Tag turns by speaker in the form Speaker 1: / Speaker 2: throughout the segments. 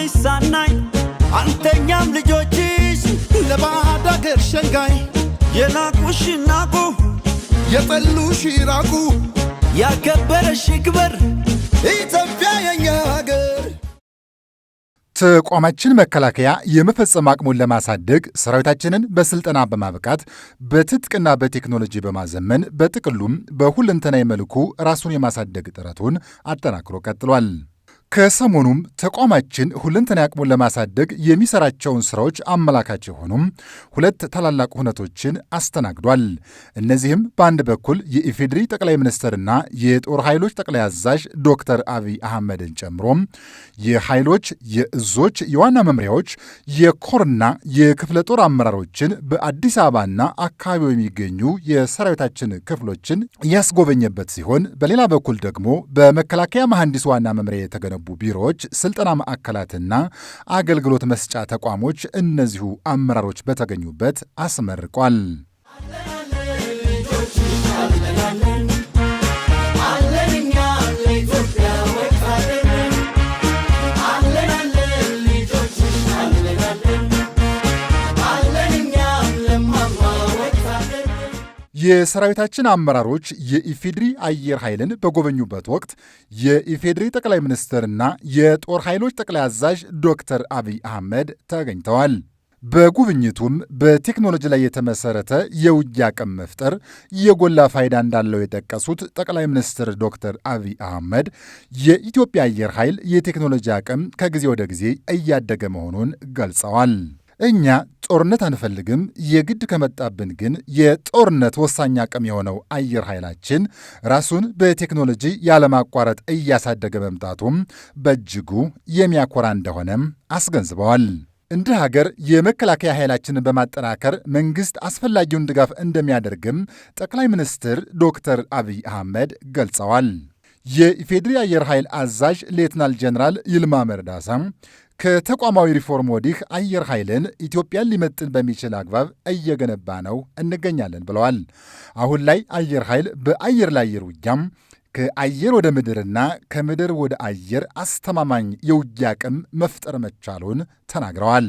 Speaker 1: ሆነሽ ሳናይ አንተኛም ልጆችሽ
Speaker 2: ለባዕድ አገር ሸንጋይ
Speaker 1: የናቁሽ ናቁ፣
Speaker 2: የጠሉሽ ይራቁ፣
Speaker 1: ያከበረሽ ይክበር
Speaker 2: ኢትዮጵያ የኛ አገር።
Speaker 3: ተቋማችን መከላከያ የመፈጸም አቅሙን ለማሳደግ ሰራዊታችንን በስልጠና በማብቃት፣ በትጥቅና በቴክኖሎጂ በማዘመን፣ በጥቅሉም በሁለንተናዊ መልኩ ራሱን የማሳደግ ጥረቱን አጠናክሮ ቀጥሏል። ከሰሞኑም ተቋማችን ሁለንተናዊ አቅሙን ለማሳደግ የሚሰራቸውን ስራዎች አመላካች የሆኑም ሁለት ታላላቅ ሁነቶችን አስተናግዷል። እነዚህም በአንድ በኩል የኢፌዴሪ ጠቅላይ ሚኒስትርና የጦር ኃይሎች ጠቅላይ አዛዥ ዶክተር አብይ አህመድን ጨምሮ የኃይሎች፣ የእዞች፣ የዋና መምሪያዎች፣ የኮርና የክፍለ ጦር አመራሮችን በአዲስ አበባና አካባቢው የሚገኙ የሰራዊታችን ክፍሎችን ያስጎበኘበት ሲሆን፣ በሌላ በኩል ደግሞ በመከላከያ መሐንዲስ ዋና መምሪያ የተገነቡ ቢሮዎች፣ ስልጠና ማዕከላትና አገልግሎት መስጫ ተቋሞች እነዚሁ አመራሮች በተገኙበት አስመርቋል።
Speaker 1: አለን እኛ ለኢትዮጵያ ወታደር፣ አለን አለን ልጆችሽ አለን አለን፣ አለን እኛ ለማማ ወታደር።
Speaker 3: የሰራዊታችን አመራሮች የኢፌድሪ አየር ኃይልን በጎበኙበት ወቅት የኢፌድሪ ጠቅላይ ሚኒስትርና የጦር ኃይሎች ጠቅላይ አዛዥ ዶክተር አብይ አህመድ ተገኝተዋል። በጉብኝቱም በቴክኖሎጂ ላይ የተመሰረተ የውጊያ አቅም መፍጠር የጎላ ፋይዳ እንዳለው የጠቀሱት ጠቅላይ ሚኒስትር ዶክተር አብይ አህመድ የኢትዮጵያ አየር ኃይል የቴክኖሎጂ አቅም ከጊዜ ወደ ጊዜ እያደገ መሆኑን ገልጸዋል። እኛ ጦርነት አንፈልግም። የግድ ከመጣብን ግን የጦርነት ወሳኝ አቅም የሆነው አየር ኃይላችን ራሱን በቴክኖሎጂ ያለማቋረጥ እያሳደገ መምጣቱም በእጅጉ የሚያኮራ እንደሆነም አስገንዝበዋል። እንደ ሀገር የመከላከያ ኃይላችንን በማጠናከር መንግሥት አስፈላጊውን ድጋፍ እንደሚያደርግም ጠቅላይ ሚኒስትር ዶክተር አብይ አህመድ ገልጸዋል። የኢፌዴሪ አየር ኃይል አዛዥ ሌትናል ጀነራል ይልማ መርዳሳም ከተቋማዊ ሪፎርም ወዲህ አየር ኃይልን ኢትዮጵያን ሊመጥን በሚችል አግባብ እየገነባ ነው እንገኛለን ብለዋል። አሁን ላይ አየር ኃይል በአየር ለአየር ውጊያም፣ ከአየር ወደ ምድርና ከምድር ወደ አየር አስተማማኝ የውጊያ አቅም መፍጠር መቻሉን ተናግረዋል።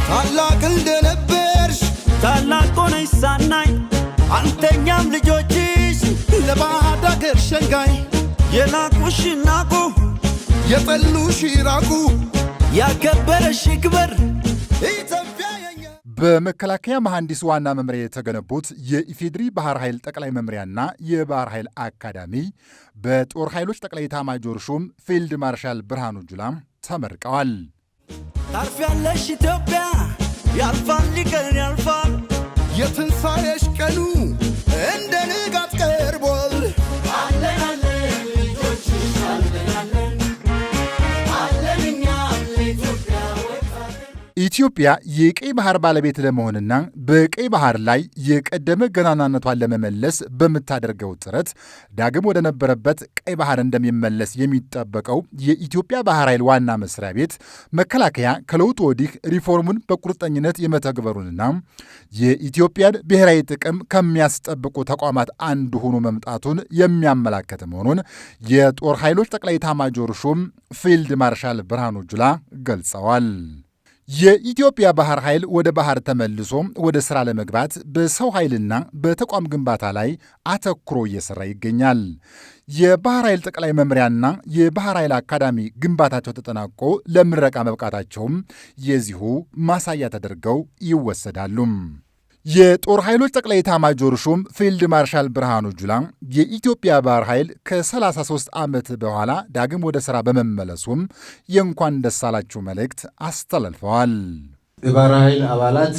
Speaker 2: ታላቅ እንደነበርሽ
Speaker 1: ታላቅ ሆነሽ ሳናይ አንተኛም ልጆችሽ
Speaker 2: ለባዕድ አገር ሸንጋይ
Speaker 1: የናቁሽ ናቁ፣
Speaker 2: የጠሉሽ ይራቁ፣
Speaker 1: ያከበረሽ ይክበር
Speaker 2: ኢትዮጵያ የኛ
Speaker 3: በመከላከያ መሐንዲስ ዋና መምሪያ የተገነቡት የኢፌድሪ ባህር ኃይል ጠቅላይ መምሪያና የባህር ኃይል አካዳሚ በጦር ኃይሎች ጠቅላይ ኤታማዦር ሹም ፊልድ ማርሻል ብርሃኑ ጁላ ተመርቀዋል።
Speaker 1: ታርፊያለሽ ኢትዮጵያ፣ ያልፋል ሊቀን ያልፋል።
Speaker 2: የትንሣኤሽ ቀኑ እንደ ንጋት ቀርቧል።
Speaker 1: አለን አለን ልጆችሽ አለን አለን፣ አለን እኛ ለኢትዮጵያ ወታደር።
Speaker 3: ኢትዮጵያ የቀይ ባህር ባለቤት ለመሆንና በቀይ ባህር ላይ የቀደመ ገናናነቷን ለመመለስ በምታደርገው ጥረት ዳግም ወደ ነበረበት ቀይ ባህር እንደሚመለስ የሚጠበቀው የኢትዮጵያ ባህር ኃይል ዋና መስሪያ ቤት መከላከያ ከለውጡ ወዲህ ሪፎርሙን በቁርጠኝነት የመተግበሩንና የኢትዮጵያን ብሔራዊ ጥቅም ከሚያስጠብቁ ተቋማት አንዱ ሆኖ መምጣቱን የሚያመላክት መሆኑን የጦር ኃይሎች ጠቅላይ ኤታማዦር ሹም ፊልድ ማርሻል ብርሃኑ ጁላ ገልጸዋል። የኢትዮጵያ ባህር ኃይል ወደ ባህር ተመልሶ ወደ ሥራ ለመግባት በሰው ኃይልና በተቋም ግንባታ ላይ አተኩሮ እየሠራ ይገኛል። የባህር ኃይል ጠቅላይ መምሪያና የባህር ኃይል አካዳሚ ግንባታቸው ተጠናቆ ለምረቃ መብቃታቸውም የዚሁ ማሳያ ተደርገው ይወሰዳሉ። የጦር ኃይሎች ጠቅላይ ኤታማዦር ሹም ፊልድ ማርሻል ብርሃኑ ጁላ የኢትዮጵያ ባህር ኃይል ከ33 ዓመት በኋላ ዳግም ወደ ሥራ በመመለሱም የእንኳን ደስ አላችሁ መልእክት አስተላልፈዋል።
Speaker 4: የባህር ኃይል አባላት፣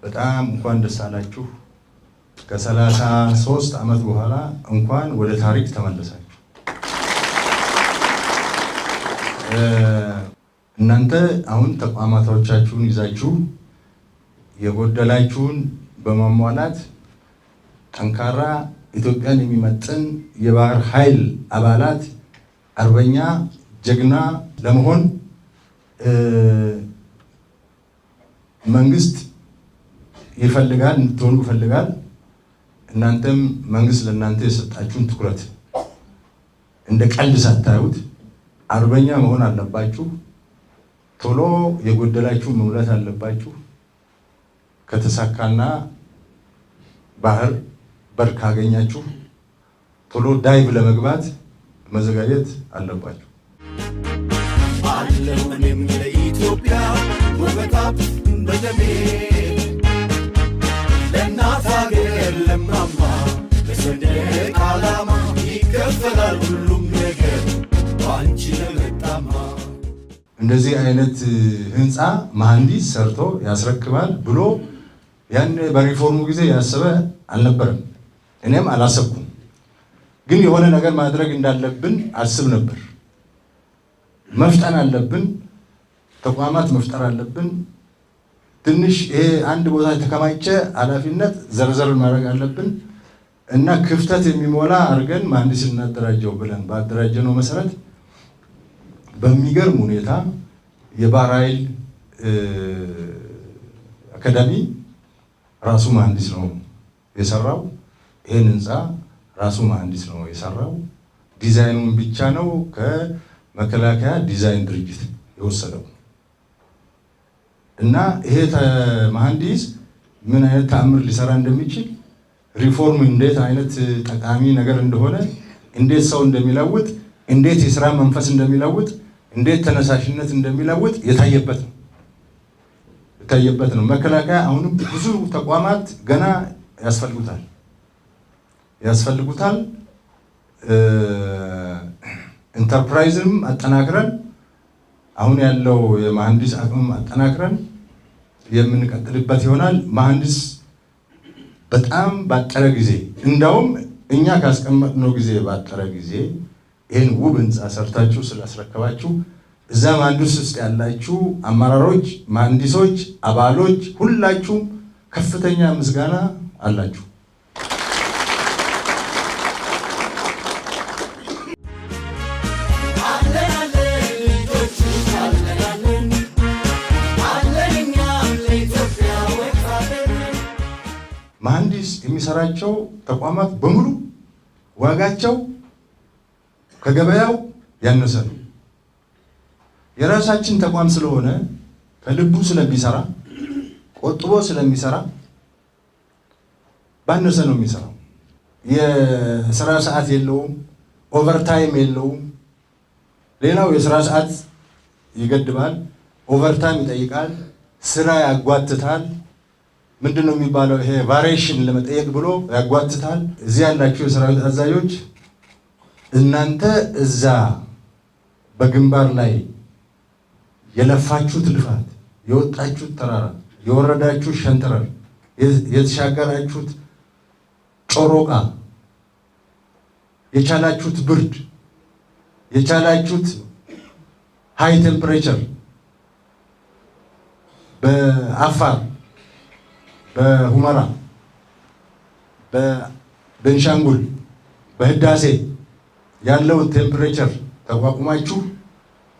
Speaker 4: በጣም እንኳን ደስ አላችሁ። ከ33 ዓመት በኋላ እንኳን ወደ ታሪክ ተመለሳችሁ። እናንተ አሁን ተቋማቶቻችሁን ይዛችሁ የጎደላችሁን በማሟላት ጠንካራ፣ ኢትዮጵያን የሚመጥን የባህር ኃይል አባላት፣ አርበኛ ጀግና ለመሆን መንግስት ይፈልጋል፣ እንድትሆኑ ይፈልጋል። እናንተም መንግስት ለእናንተ የሰጣችሁን ትኩረት እንደ ቀልድ ሳታዩት አርበኛ መሆን አለባችሁ። ቶሎ የጎደላችሁ መሙላት አለባችሁ። ከተሳካና ባህር በር ካገኛችሁ ቶሎ dive ለመግባት መዘጋጀት አለባችሁ።
Speaker 1: አለሁ እኔም ለኢትዮጵያ ውበታብ በደሜ፣ ለእናት ሀገር ለማማ ለሰንደቅ ዓላማ ይከፈላል ሁሉም ነገር በአንቺ ለመጣማ።
Speaker 4: እንደዚህ አይነት ህንፃ መሐንዲስ ሰርቶ ያስረክባል ብሎ ያን በሪፎርሙ ጊዜ ያሰበ አልነበረም። እኔም አላሰብኩም። ግን የሆነ ነገር ማድረግ እንዳለብን አስብ ነበር። መፍጠን አለብን፣ ተቋማት መፍጠር አለብን። ትንሽ ይሄ አንድ ቦታ የተከማቸ ኃላፊነት ዘርዘር ማድረግ አለብን እና ክፍተት የሚሞላ አድርገን መሐንዲስ እናደራጀው ብለን ባደራጀነው መሰረት በሚገርም ሁኔታ የባህር ኃይል አካዳሚ ራሱ መሐንዲስ ነው የሰራው። ይህን ህንፃ ራሱ መሐንዲስ ነው የሰራው። ዲዛይኑን ብቻ ነው ከመከላከያ ዲዛይን ድርጅት የወሰደው እና ይሄ መሐንዲስ ምን አይነት ተአምር ሊሰራ እንደሚችል፣ ሪፎርም እንዴት አይነት ጠቃሚ ነገር እንደሆነ፣ እንዴት ሰው እንደሚለውጥ፣ እንዴት የስራ መንፈስ እንደሚለውጥ፣ እንዴት ተነሳሽነት እንደሚለውጥ የታየበት ነው። መከላከያ አሁንም ብዙ ተቋማት ገና ያስፈልጉታል። ኢንተርፕራይዝም አጠናክረን፣ አሁን ያለው የመሐንዲስ አቅምም አጠናክረን የምንቀጥልበት ይሆናል። መሐንዲስ በጣም ባጠረ ጊዜ፣ እንዳውም እኛ ካስቀመጥነው ጊዜ ባጠረ ጊዜ ይህን ውብ ህንፃ ሰርታችሁ ስላስረከባችሁ እዛ መሐንዲስ ውስጥ ያላችሁ አመራሮች፣ መሐንዲሶች፣ አባሎች ሁላችሁም ከፍተኛ ምስጋና አላችሁ።
Speaker 1: አለን አለን ልጆችሽ አለን አለን፣ አለን እኛም ለኢትዮጵያ ወታደር።
Speaker 4: መሐንዲስ የሚሰራቸው ተቋማት በሙሉ ዋጋቸው ከገበያው ያነሰ ነው። የራሳችን ተቋም ስለሆነ ከልቡ ስለሚሰራ፣ ቆጥቦ ስለሚሰራ ባነሰ ነው የሚሰራው። የስራ ሰዓት የለውም፣ overtime የለውም። ሌላው የስራ ሰዓት ይገድባል፣ overtime ይጠይቃል፣ ስራ ያጓትታል። ምንድን ነው የሚባለው? ይሄ variation ለመጠየቅ ብሎ ያጓትታል። እዚህ ያላችሁ የሰራዊት አዛዦች፣ እናንተ እዛ በግንባር ላይ የለፋችሁት ልፋት፣ የወጣችሁት ተራራ፣ የወረዳችሁት ሸንተረር፣ የተሻገራችሁት ጮሮቃ፣ የቻላችሁት ብርድ፣ የቻላችሁት high temperature በአፋር፣ በሁመራ፣ በቤንሻንጉል፣ በህዳሴ ያለው temperature ተቋቁማችሁ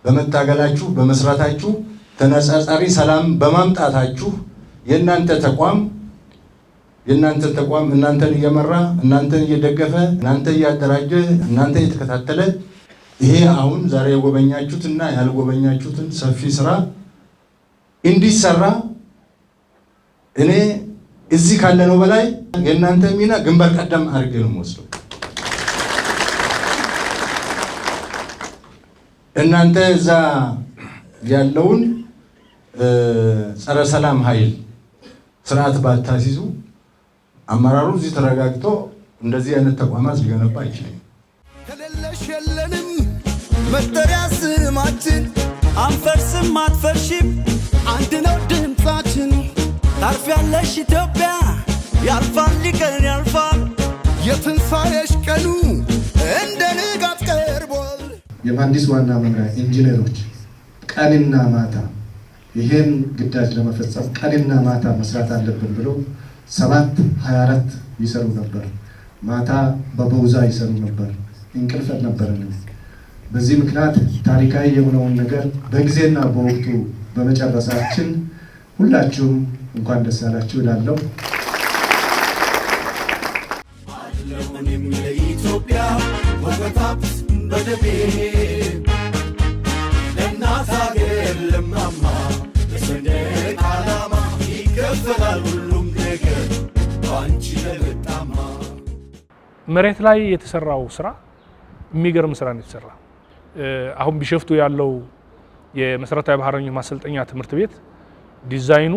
Speaker 4: በመታገላችሁ፣ በመስራታችሁ፣ ተነጻጻሪ ሰላም በማምጣታችሁ የእናንተ ተቋም እናንተን እየመራ፣ እናንተን እየደገፈ፣ እናንተ እያደራጀ፣ እናንተ እየተከታተለ ይሄ አሁን ዛሬ የጎበኛችሁትና ያልጎበኛችሁትን ሰፊ ስራ እንዲሰራ እኔ እዚህ ካለነው በላይ የእናንተ ሚና ግንባር ቀደም አድርጌ ነው የምወስደው። እናንተ እዛ ያለውን ጸረ ሰላም ኃይል ስርዓት ባታሲዙ አመራሩ እዚህ ተረጋግቶ እንደዚህ አይነት ተቋማት ሊገነባ አይችልም።
Speaker 2: ከሌለሽ የለንም መጠሪያ ስማችን።
Speaker 1: አንፈርስም አትፈርሺም፣
Speaker 2: አንድ ነው ድምፃችን።
Speaker 1: ታርፊያለሽ ኢትዮጵያ፣ ያልፋል ሊቀን ያልፋል።
Speaker 2: የትንሣኤሽ ቀኑ እንደ ንጋት ቀርቧል።
Speaker 5: የመሐንዲስ ዋና መምሪያ ኢንጂነሮች ቀንና ማታ ይሄን ግዳጅ ለመፈጸም ቀንና ማታ መስራት አለብን ብሎ 7/24 ይሰሩ ነበር። ማታ በበውዛ ይሰሩ ነበር። እንቅልፍ አልነበረንም። በዚህ ምክንያት ታሪካዊ የሆነውን ነገር በጊዜና በወቅቱ በመጨረሳችን ሁላችሁም እንኳን ደስ ያላችሁ እላለሁ።
Speaker 1: አለሁ እኔም ለኢትዮጵያ በበታብት በደሜ።
Speaker 6: መሬት ላይ የተሰራው ስራ የሚገርም ስራ ነው የተሰራ። አሁን ቢሾፍቱ ያለው የመሰረታዊ ባህረኞች ማሰልጠኛ ትምህርት ቤት ዲዛይኑ፣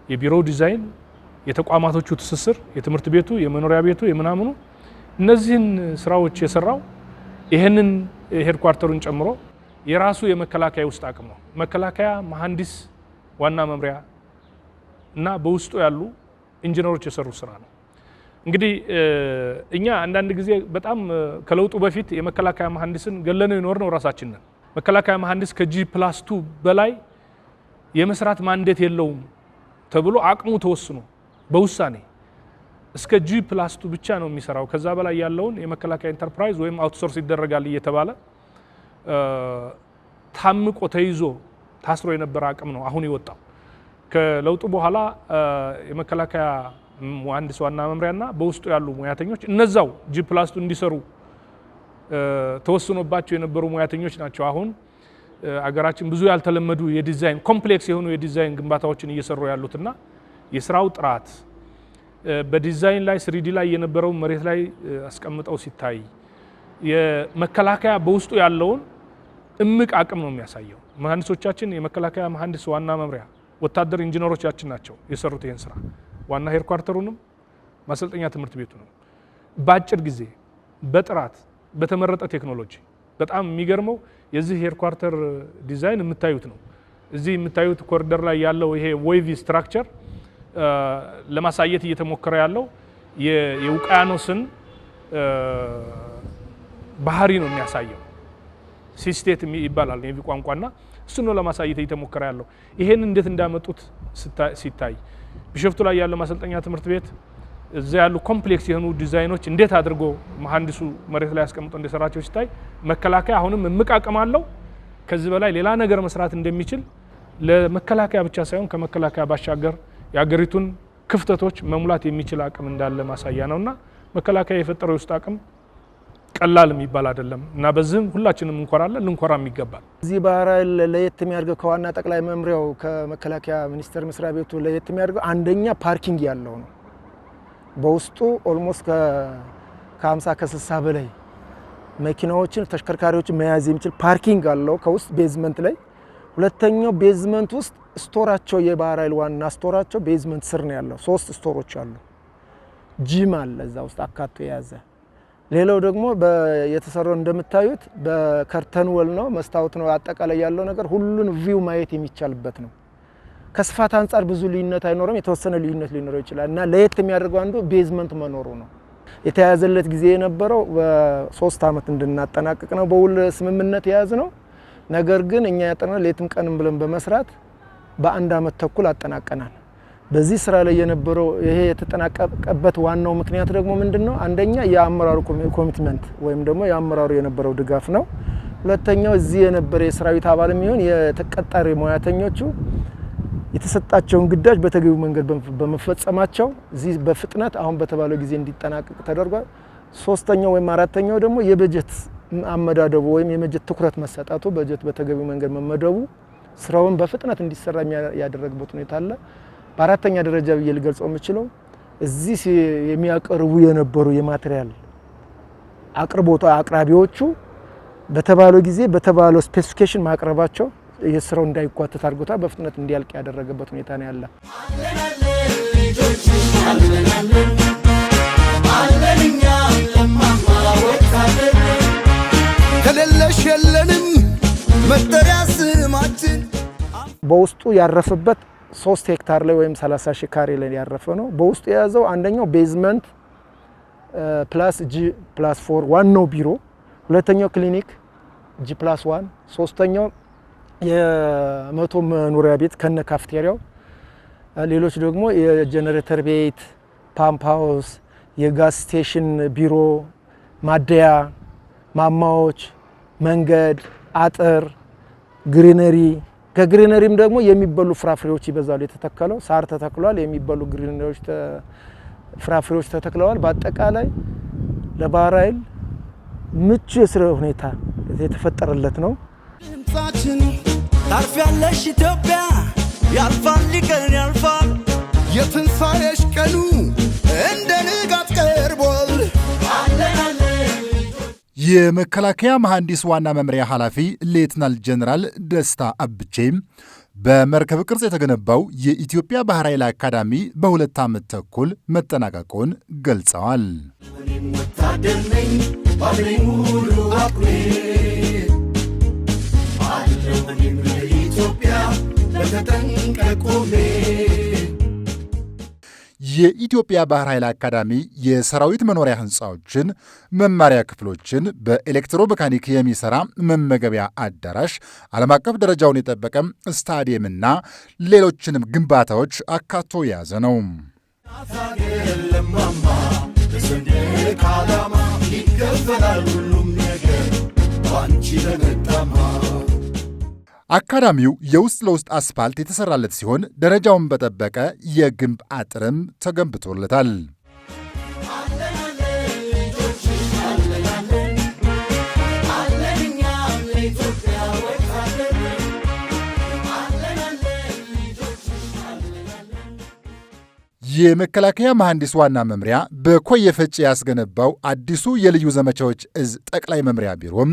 Speaker 6: የቢሮው ዲዛይን፣ የተቋማቶቹ ትስስር፣ የትምህርት ቤቱ፣ የመኖሪያ ቤቱ፣ የምናምኑ እነዚህን ስራዎች የሰራው ይህንን headquarter ኡን ጨምሮ የራሱ የመከላከያ ውስጥ አቅም ነው። መከላከያ መሐንዲስ ዋና መምሪያ እና በውስጡ ያሉ ኢንጂነሮች የሰሩት ስራ ነው። እንግዲህ እኛ አንዳንድ ጊዜ በጣም ከለውጡ በፊት የመከላከያ መሐንዲስን ገለነው የኖር ነው ራሳችን ነን። መከላከያ መሐንዲስ ከ G+2 በላይ የመስራት mandate የለውም ተብሎ አቅሙ ተወስኖ በውሳኔ እስከ G+2 ብቻ ነው የሚሰራው፣ ከዛ በላይ ያለውን የመከላከያ ኢንተርፕራይዝ ወይም outsource ይደረጋል እየተባለ ታምቆ ተይዞ ታስሮ የነበረ አቅም ነው አሁን የወጣው። ከለውጡ በኋላ የመከላከያ መሐንዲስ ዋና መምሪያና በውስጡ ያሉ ሙያተኞች እነዛው G+2 እንዲሰሩ ተወስኖባቸው የነበሩ ሙያተኞች ናቸው። አሁን አገራችን ብዙ ያልተለመዱ የዲዛይን complex የሆኑ የዲዛይን ግንባታዎችን እየሰሩ ያሉትና የስራው ጥራት በዲዛይን ላይ 3D ላይ የነበረውን መሬት ላይ አስቀምጠው ሲታይ የመከላከያ በውስጡ ያለውን እምቅ አቅም ነው የሚያሳየው። መሐንዲሶቻችን የመከላከያ መሐንዲስ ዋና መምሪያ ወታደር ኢንጂነሮቻችን ናቸው የሰሩት ይህን ስራ፣ ዋና headquarter ኡንም ማሰልጠኛ ትምህርት ቤቱንም በአጭር ጊዜ በጥራት በተመረጠ ቴክኖሎጂ። በጣም የሚገርመው የዚህ headquarter ዲዛይን የምታዩት ነው። እዚህ የምታዩት ኮሪደር ላይ ያለው ይሄ wavy structure ለማሳየት እየተሞከረ ያለው የውቅያኖስን ባህሪ ነው የሚያሳየው። Sea state ይባላል navy ቋንቋና እሱ ነው ለማሳየት እየተሞከረ ያለው። ይሄን እንዴት እንዳመጡት ሲታይ ቢሾፍቱ ላይ ያለው ማሰልጠኛ ትምህርት ቤት እዛ ያሉ complex የሆኑ ዲዛይኖች እንዴት አድርጎ መሐንዲሱ መሬት ላይ አስቀምጦ እንደሰራቸው ሲታይ መከላከያ አሁንም እምቅ አቅም አለው። ከዚህ በላይ ሌላ ነገር መስራት እንደሚችል ለመከላከያ ብቻ ሳይሆን ከመከላከያ ባሻገር የአገሪቱን ክፍተቶች መሙላት የሚችል አቅም እንዳለ ማሳያ ነውና መከላከያ የፈጠረው የውስጥ አቅም ቀላል የሚባል አይደለም እና በዚህም ሁላችንም እንኮራለን፣ ልንኮራም ይገባል።
Speaker 7: እዚህ ባህር ኃይል ለየት የሚያደርገው ከዋና ጠቅላይ መምሪያው ከመከላከያ ሚኒስቴር መስሪያ ቤቱ ለየት የሚያደርገው አንደኛ parking ያለው ነው። በውስጡ almost ከ50 ከ60 በላይ መኪናዎችን ተሽከርካሪዎችን መያዝ የሚችል parking አለው ከውስጥ basement ላይ። ሁለተኛው basement ውስጥ store ኣቸው የባህር ኃይል ዋና store ኣቸው basement ስር ነው ያለው። 3 store ኦች አሉ። ጂም አለ እዛ ውስጥ አካቶ የያዘ። ሌላው ደግሞ የተሰራው እንደምታዩት በ curtain wall ነው፣ መስታወት ነው። አጠቃላይ ያለው ነገር ሁሉን view ማየት የሚቻልበት ነው። ከስፋት አንጻር ብዙ ልዩነት አይኖርም፣ የተወሰነ ልዩነት ሊኖረው ይችላል እና ለየት የሚያደርገው አንዱ basement መኖሩ ነው። የተያዘለት ጊዜ የነበረው በ3 ዓመት እንድናጠናቅቅ ነው በውል ስምምነት የያዝ ነው። ነገር ግን እኛ ያጠናል ሌትም ቀንም ብለን በመስራት በ1 ዓመት ተኩል አጠናቀናል። በዚህ ስራ ላይ የነበረው ይሄ የተጠናቀቀበት ዋናው ምክንያት ደግሞ ምንድነው? አንደኛ የአመራሩ commitment ወይም ደግሞ የአመራሩ የነበረው ድጋፍ ነው። ሁለተኛው እዚህ የነበረ የሰራዊት አባል የሚሆን የተቀጣሪ ሙያተኞቹ የተሰጣቸውን ግዳጅ በተገቢው መንገድ በመፈጸማቸው እዚህ በፍጥነት አሁን በተባለው ጊዜ እንዲጠናቀቅ ተደርጓል። ሶስተኛው ወይም አራተኛው ደግሞ የበጀት አመዳደቡ ወይም የበጀት ትኩረት መሰጠቱ፣ በጀት በተገቢው መንገድ መመደቡ ስራውን በፍጥነት እንዲሰራ ያደረግበት ሁኔታ አለ። በአራተኛ ደረጃ ብዬ ልገልጸው የምችለው እዚህ የሚያቀርቡ የነበሩ የ material አቅርቦቱ አቅራቢዎቹ በተባለው ጊዜ በተባለው specification ማቅረባቸው የስራው እንዳይጓተት አድርጎታል። በፍጥነት እንዲያልቅ ያደረገበት ሁኔታ ነው ያለ።
Speaker 2: ከሌለሽ የለንም መጠሪያ ስማችን።
Speaker 7: በውስጡ ያረፈበት 3 ሄክታር ላይ ወይም 30 ሺህ ካሬ ላይ ያረፈ ነው። በውስጡ የያዘው አንደኛው basement plus G+4 ዋናው ቢሮ፣ ሁለተኛው ክሊኒክ G+1፣ ሶስተኛው የ100 መኖሪያ ቤት ከነ ካፍቴሪያው፣ ሌሎች ደግሞ የጀነሬተር ቤት፣ pump house፣ የ gas station ቢሮ፣ ማደያ፣ ማማዎች፣ መንገድ፣ አጥር፣ greenery። ከ greenery ም ደግሞ የሚበሉ ፍራፍሬዎች ይበዛሉ። የተተከለው ሳር ተተክሏል። የሚበሉ greenery ዎች ፍራፍሬዎች ተተክለዋል። በአጠቃላይ ለባህር ኃይል ምቹ የስራ ሁኔታ የተፈጠረለት ነው።
Speaker 1: ድምጻችን ታርፊያለሽ ኢትዮጵያ፣ ያልፋል ሊቀን ያልፋል።
Speaker 2: የትንሣኤሽ ቀኑ እንደ ንጋት ቀርቧል።
Speaker 3: የመከላከያ መሐንዲስ ዋና መምሪያ ኃላፊ ሌትናል ጀነራል ደስታ አብቼም በመርከብ ቅርጽ የተገነባው የኢትዮጵያ ባህር ኃይል አካዳሚ በ2 ዓመት ተኩል መጠናቀቁን ገልጸዋል።
Speaker 1: ወታደር ነኝ ባለኝ ሙሉ አቅሜ አለሁ እኔም ለኢትዮጵያ በተጠንቀቅ ቆሜ።
Speaker 3: የኢትዮጵያ ባህር ኃይል አካዳሚ የሰራዊት መኖሪያ ሕንፃዎችን፣ መማሪያ ክፍሎችን፣ በኤሌክትሮ መካኒክ የሚሰራ መመገቢያ አዳራሽ፣ ዓለም አቀፍ ደረጃውን የጠበቀ ስታዲየምና ሌሎችንም ግንባታዎች አካቶ የያዘ ነው።
Speaker 1: ለማማ በሰንደቅ ዓላማ ይከፈላል ሁሉም ነገር ባንቺ ለመጣማ።
Speaker 3: አካዳሚው የውስጥ ለውስጥ አስፋልት የተሰራለት ሲሆን ደረጃውን በጠበቀ የግንብ አጥርም ተገንብቶለታል። የመከላከያ መሐንዲስ ዋና መምሪያ በኮየ ፈጬ ያስገነባው አዲሱ የልዩ ዘመቻዎች እዝ ጠቅላይ መምሪያ ቢሮም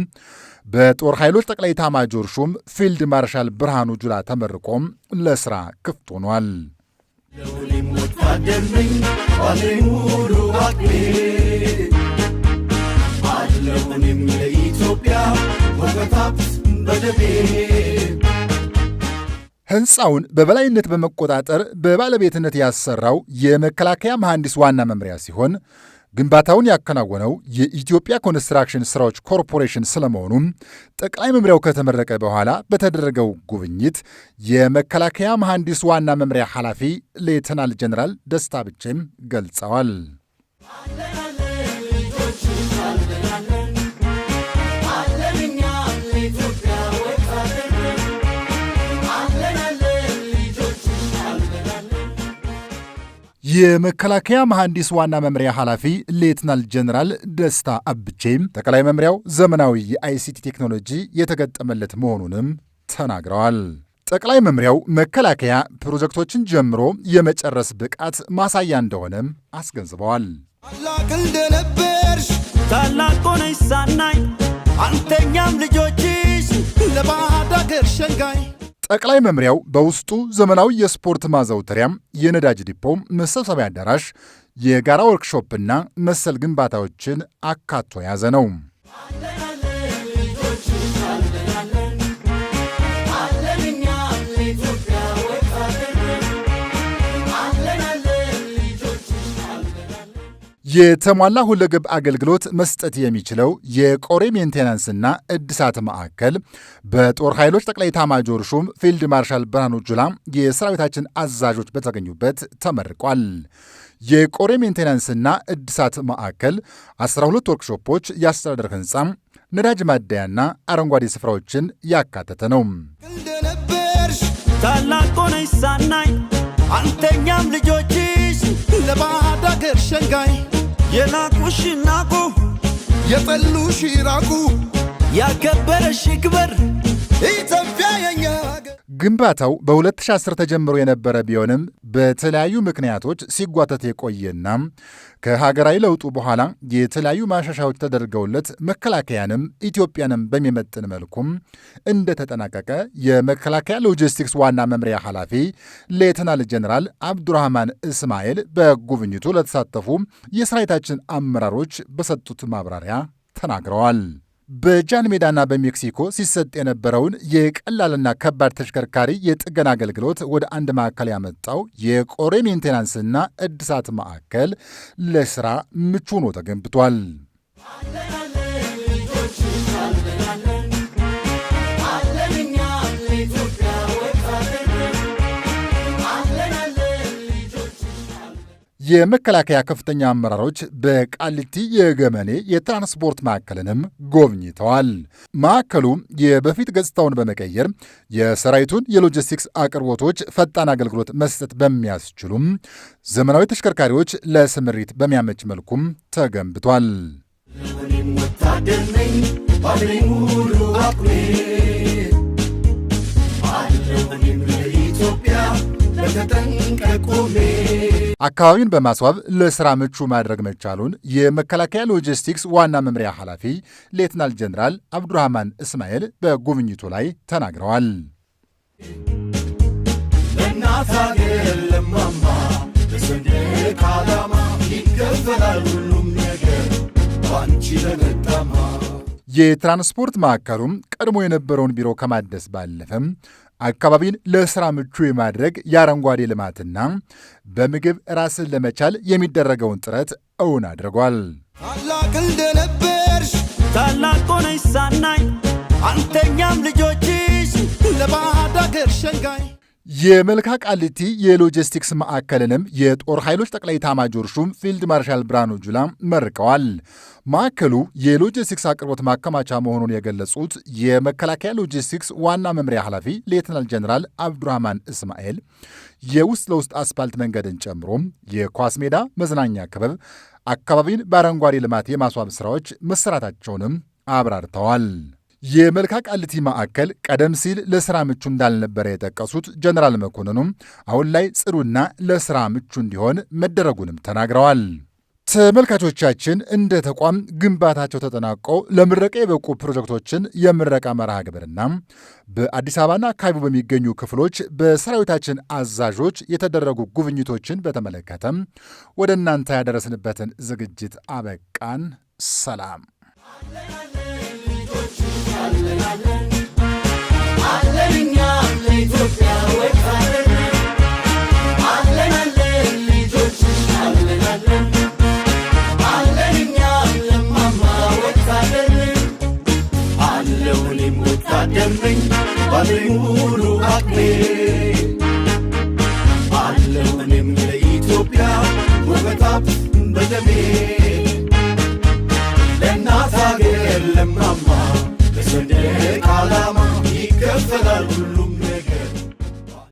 Speaker 3: በጦር ኃይሎች ጠቅላይ ኤታማዦር ሹም ፊልድ ማርሻል ብርሃኑ ጁላ ተመርቆም ለስራ ክፍት ሆኗል።
Speaker 1: እኔም ወታደር ነኝ ባለኝ ሙሉ አቅሜ አለሁ እኔም ለኢትዮጵያ ወገታብት በደሜ።
Speaker 3: ሕንፃውን በበላይነት በመቆጣጠር በባለቤትነት ያሰራው የመከላከያ መሐንዲስ ዋና መምሪያ ሲሆን ግንባታውን ያከናወነው የኢትዮጵያ ኮንስትራክሽን ሥራዎች ኮርፖሬሽን ስለመሆኑም ጠቅላይ መምሪያው ከተመረቀ በኋላ በተደረገው ጉብኝት የመከላከያ መሐንዲስ ዋና መምሪያ ኃላፊ ሌተናል ጀነራል ደስታ ብቼም ገልጸዋል። የመከላከያ መሐንዲስ ዋና መምሪያ ኃላፊ ሌትናል ጀነራል ደስታ አብቼም ጠቅላይ መምሪያው ዘመናዊ የ ICT ቴክኖሎጂ የተገጠመለት መሆኑንም ተናግረዋል። ጠቅላይ መምሪያው መከላከያ ፕሮጀክቶችን ጀምሮ የመጨረስ ብቃት ማሳያ እንደሆነም አስገንዝበዋል።
Speaker 2: ታላቅ እንደነበርሽ
Speaker 1: ታላቅ ሆነሽ ሳናይ አንተኛም ልጆችሽ
Speaker 2: ለባዕድ አገር ሸንጋይ።
Speaker 3: ጠቅላይ መምሪያው በውስጡ ዘመናዊ የስፖርት ማዘውተሪያም፣ የነዳጅ ዲፖ፣ መሰብሰቢያ አዳራሽ፣ የጋራ ወርክሾፕና መሰል ግንባታዎችን አካቶ የያዘ ነው። የተሟላ ሁለገብ አገልግሎት መስጠት የሚችለው የቆሬ maintenance ና እድሳት ማዕከል በጦር ኃይሎች ጠቅላይ ኤታማዦር ሹም ፊልድ ማርሻል ብርሃኑ ጁላ የሰራዊታችን አዛዦች በተገኙበት ተመርቋል። የቆሬ maintenance ና እድሳት ማዕከል 12 ወርክሾፖች፣ የአስተዳደር ሕንፃ፣ ነዳጅ ማደያና አረንጓዴ ስፍራዎችን ያካተተ ነው።
Speaker 2: እንደነበርሽ
Speaker 1: ታላቅ ሆነሽ ሳናይ አንተኛም ልጆችሽ
Speaker 2: ለባዕድ አገር ሸንጋይ።
Speaker 1: የናቁሽ ናቁ፣
Speaker 2: የጠሉሽ ይራቁ፣
Speaker 1: ያከበረሽ ይክበር
Speaker 2: ኢትዮጵያ የኛ አገር።
Speaker 3: ግንባታው በ2010 ተጀምሮ የነበረ ቢሆንም በተለያዩ ምክንያቶች ሲጓተት የቆየና ከሀገራዊ ለውጡ በኋላ የተለያዩ ማሻሻያዎች ተደርገውለት መከላከያንም ኢትዮጵያንም በሚመጥን መልኩም እንደተጠናቀቀ የመከላከያ ሎጂስቲክስ ዋና መምሪያ ኃላፊ ሌተናል ጀነራል አብዱራህማን እስማኤል በጉብኝቱ ለተሳተፉ የሰራዊታችን አመራሮች በሰጡት ማብራሪያ ተናግረዋል። በጃን ሜዳና በሜክሲኮ ሲሰጥ የነበረውን የቀላልና ከባድ ተሽከርካሪ የጥገና አገልግሎት ወደ አንድ ማዕከል ያመጣው የቆሬ maintenance ና እድሳት ማዕከል ለስራ ምቹ ሆኖ ተገንብቷል። የመከላከያ ከፍተኛ አመራሮች በቃሊቲ የገመኔ የትራንስፖርት ማዕከልንም ጎብኝተዋል። ማዕከሉ የበፊት ገጽታውን በመቀየር የሰራዊቱን የሎጂስቲክስ አቅርቦቶች ፈጣን አገልግሎት መስጠት በሚያስችሉም ዘመናዊ ተሽከርካሪዎች ለስምሪት በሚያመች መልኩም ተገንብቷል።
Speaker 1: እኔም ወታደር ነኝ ባለኝ ሙሉ አቅሜ አለሁ እኔም ለኢትዮጵያ በተጠንቀቅ ቆሜ።
Speaker 3: አካባቢውን በማስዋብ ለስራ ምቹ ማድረግ መቻሉን የመከላከያ ሎጂስቲክስ ዋና መምሪያ ኃላፊ ሌትናል ጀነራል አብዱራህማን እስማኤል በጉብኝቱ ላይ ተናግረዋል።
Speaker 1: ለእናት አገር ለማማ ለሰንደቅ ዓላማ ይከፈላል ሁሉም ነገር ባንቺ ለመጣማ።
Speaker 3: የትራንስፖርት ማዕከሉም ቀድሞ የነበረውን ቢሮ ከማደስ ባለፈም አካባቢን ለስራ ምቹ የማድረግ የአረንጓዴ ልማትና በምግብ ራስን ለመቻል የሚደረገውን ጥረት እውን አድርጓል።
Speaker 2: ታላቅ እንደነበርሽ
Speaker 1: ታላቅ ሆነሽ ሳናይ አንተኛም ልጆችሽ
Speaker 2: ለባዕድ አገር ሸንጋይ።
Speaker 3: የመልካ ቃሊቲ የሎጂስቲክስ ማዕከልንም የጦር ኃይሎች ጠቅላይ ኤታማዦር ሹም ፊልድ ማርሻል ብርሃኑ ጁላ መርቀዋል። ማዕከሉ የሎጂስቲክስ አቅርቦት ማከማቻ መሆኑን የገለጹት የመከላከያ ሎጂስቲክስ ዋና መምሪያ ኃላፊ ሌተናል ጀነራል አብዱራህማን እስማኤል የውስጥ ለውስጥ አስፓልት መንገድን ጨምሮ የኳስ ሜዳ፣ መዝናኛ ክበብ፣ አካባቢን በአረንጓዴ ልማት የማስዋብ ስራዎች መሰራታቸውንም አብራርተዋል። የመልካ ቃሊቲ ማዕከል ቀደም ሲል ለስራ ምቹ እንዳልነበረ የጠቀሱት ጀነራል መኮንኑም አሁን ላይ ጽዱና ለስራ ምቹ እንዲሆን መደረጉንም ተናግረዋል። ተመልካቾቻችን፣ እንደ ተቋም ግንባታቸው ተጠናቀው ለምረቃ የበቁ ፕሮጀክቶችን የምረቃ መርሃ ግብርና በአዲስ አበባና አካባቢው በሚገኙ ክፍሎች በሰራዊታችን አዛዦች የተደረጉ ጉብኝቶችን በተመለከተም ወደ እናንተ ያደረስንበትን ዝግጅት አበቃን። ሰላም።
Speaker 1: አለን እኛም ለኢትዮጵያ ወታደር፣ አለን አለን ልጆችሽ፣ አለን አለን፣ አለን እኛም ለማማ ወታደር። አለሁ እኔም ወታደር ነኝ ባለኝ ሙሉ አቅሜ፣ አለሁ እኔም ለኢትዮጵያ ወበታብ በደሜ።